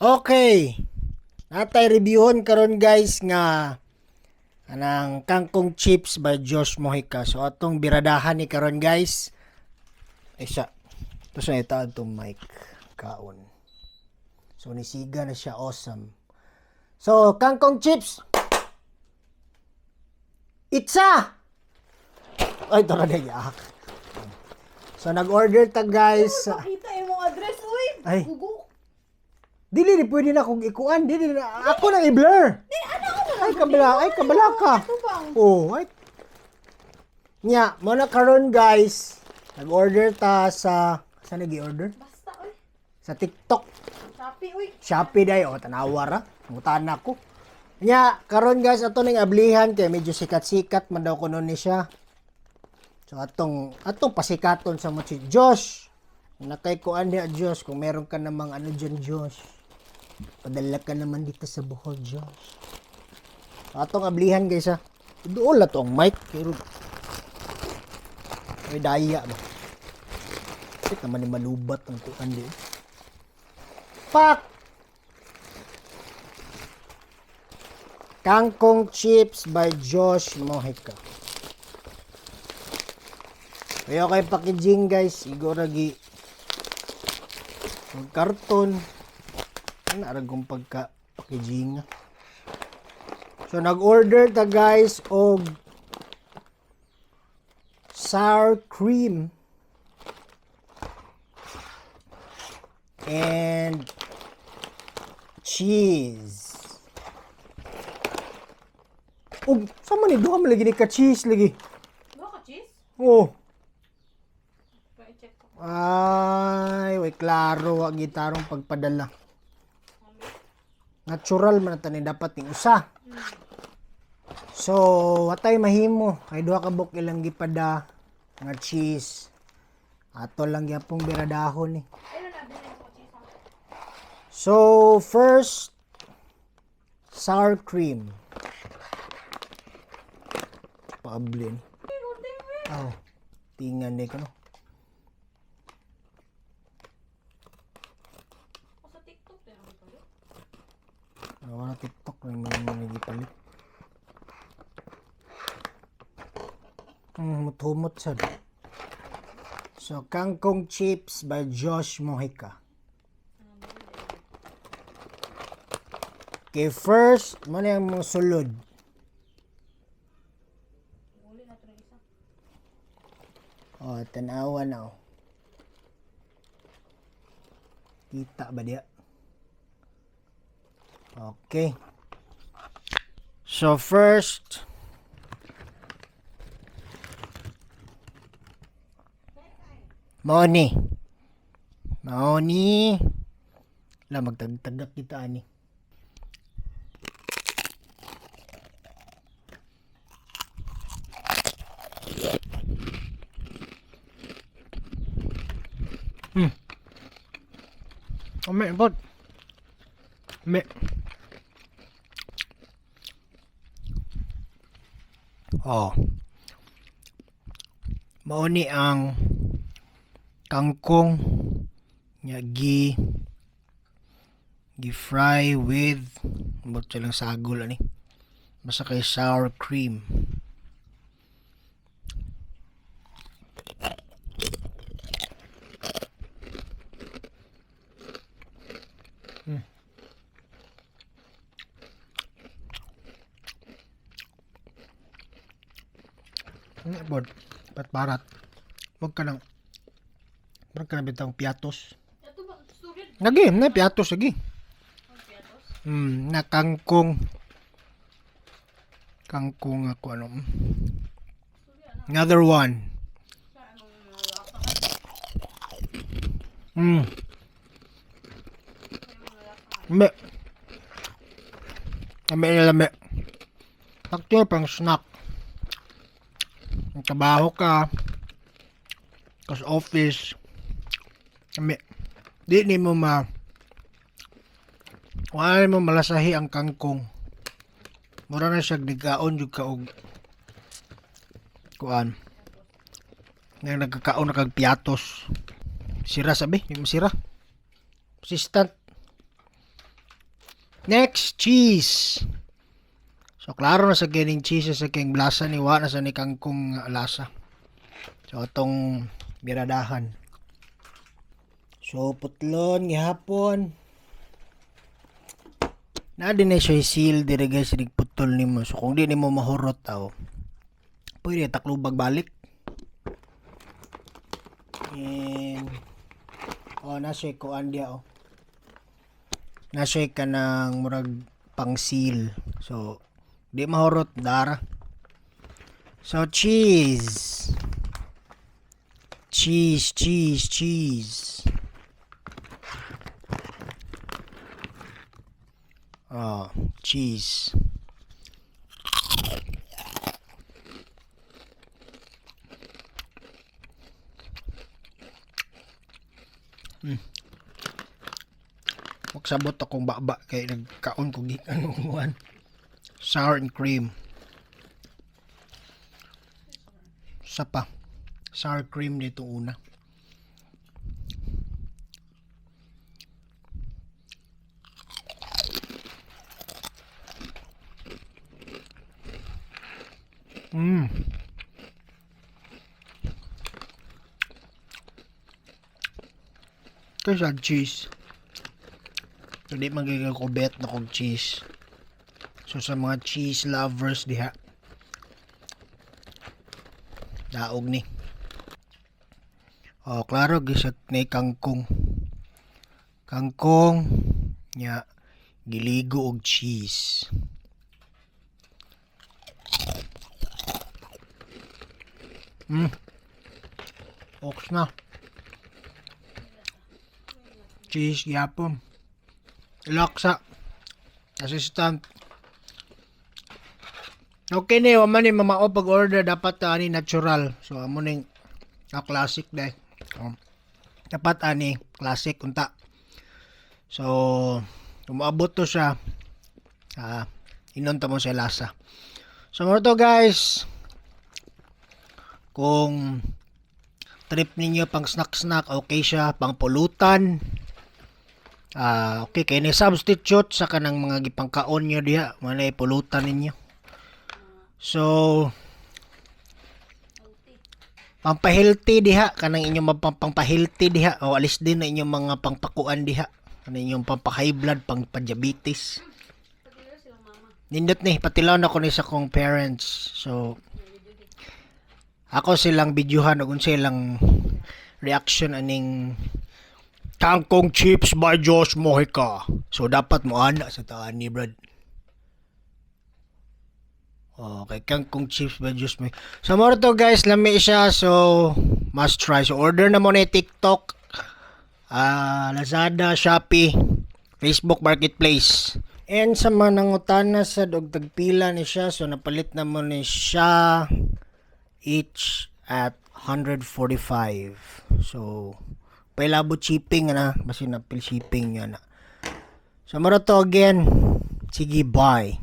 Okay. Natay reviewon karon, guys, nga anang Kangkong Chips by Josh Mojica. So atong biradahan ni karon, guys. Isa. Ito sa itaad tong mic kaon. So nisiga na siya, awesome. So kangkong chips. Itsa. Ay, ito na yak. So nag-order ta, guys. Pakita imong address, uy. Ay. Gugo. Dili ni pwede na kung ikuan, dili na ako nang i-blur. Di ana ko na. Ay, kabala, ay kabala ka. Tubang. Oh, ay. Nya, mo na karon, guys. Nag-order ta sa nag-order? Basta, uy. Sa TikTok. Shopee, uy. Shopee day oh, tanawa ra. Mutan ako. Nya, karon guys, ato ning ablihan kay medyo sikat-sikat man daw kuno ni siya. So atong atong pasikaton sa mo si Josh. Nakay kuan diha, Josh, kung meron ka namang ano dyan, Josh. Padala ka naman dito sa Bohol, Josh. So, atong ablihan, guys, ha. Dool na to ang mic pero may daya ba. Bakit naman ni malubat ang kuan di. Pak! Kangkong Chips by Josh Mojica. Kaya kay packaging, guys, siguro gi ang karton. Ano arag kong pagka packaging. So nag-order ta, guys, og sour cream and cheese. Og sa man ni duha man lagi ni ka cheese lagi. Duha ka cheese? Oh. Pa-check ko. Ay, way klaro wa gitarong pagpadala. Natural man na tani dapat ning usa. So, watay mahimo kay duha ka buok ilang gipada nga cheese. Ato lang gyapong biradahon ni. Ay, na nabili ko cheese, ha. So, first, sour cream. Paablin. Oh, tingan ni ko no. Ako sa TikTok din ako pala. Wala TikTok lang mga nagipalit. Mutumot sad. So, Kangkong Chips by Josh Mojica. Okay, first, mo na yung mga sulod. Uli na ito isa. Oh, tanawa na oh. Kita ba diya? Okay. So first, mao ni. Mao ni. La magtagtagak kita ani. Ame bot. Me. Oh. Mao ni ang kangkong nga gi gi fry with bot silang sagol ani. Basta kay sour cream. Ano bod? Patbarat. Wag ka nang Wag ka na bitang piatos. Ito ba? Sugid. Lagi, na piatos lagi. Ang piatos. Na kangkong. Kangkong ako ano. Another one. Sa anong mga lasa? Me. Lame na lame. Sakto pang snack. Ang trabaho ka. Kas office. Lame. Di ni mo ma wala mo malasahi ang kangkong. Mura na siya nigkaon jud ka og kuan. Nga nagkakaon na kag piatos. Sira sabi, di mo sira. Assistant. Next, cheese. So klaro na sa kining cheese sa king lasa ni wa na sa ni kangkong lasa. So atong biradahan. So putlon gihapon. Na din na siya seal dire guys, putol nimo. So kung di nimo mahurot aw, pwede taklubag balik. And oh, nasa kuan dia oh. Nasa ka ng murag pang seal. So di mahurot dara. So cheese. Cheese, cheese, cheese. Oh, cheese. Magsabot akong baba kay nagkaon ko gikan og kuan. Sour and cream. Sa pa. Sour cream dito una. Kaysa cheese. So, di magiging ko bet na kong cheese. So, sa mga cheese lovers diha. Daog ni. Oh, klaro gisat ni kangkong. Kangkong nya giligo og cheese. Oks na. Cheese gyapon. Laksa. Assistant. Okay ni, wa man ni mamao pag order dapat ani natural. So amo ning classic dai. Oh. Dapat ani classic unta. So umaabot to siya. Inon ta mo sa lasa. So mo to guys. Kung trip ninyo pang snack-snack, okay siya, pang pulutan. Okay kay ni substitute sa kanang mga gipangkaon nyo diha, manay pulutan ninyo. So pampahealthy diha kanang inyong pangpa-healthy diha o alis din na inyong mga pangpakuan diha kanang inyong pampa-high blood, pangpa-diabetes. Patilaw silang mama. Nindot ni patilaw na ko ni sa kong parents. So ako silang videohan ug unsa ilang reaction aning kangkong chips by Josh Mojica. So dapat mo ana sa taan ni Brad. Okay, kangkong chips by Josh Mojica. So more to guys, lami siya. So must try. So order na mo na TikTok, Lazada, Shopee, Facebook Marketplace. And sa mga nangutana sa og tagpila ni siya, so napalit na mo ni siya each at 145. So, pailabot shipping na, basta napil shipping yun na. So, mara to again. Sige, bye.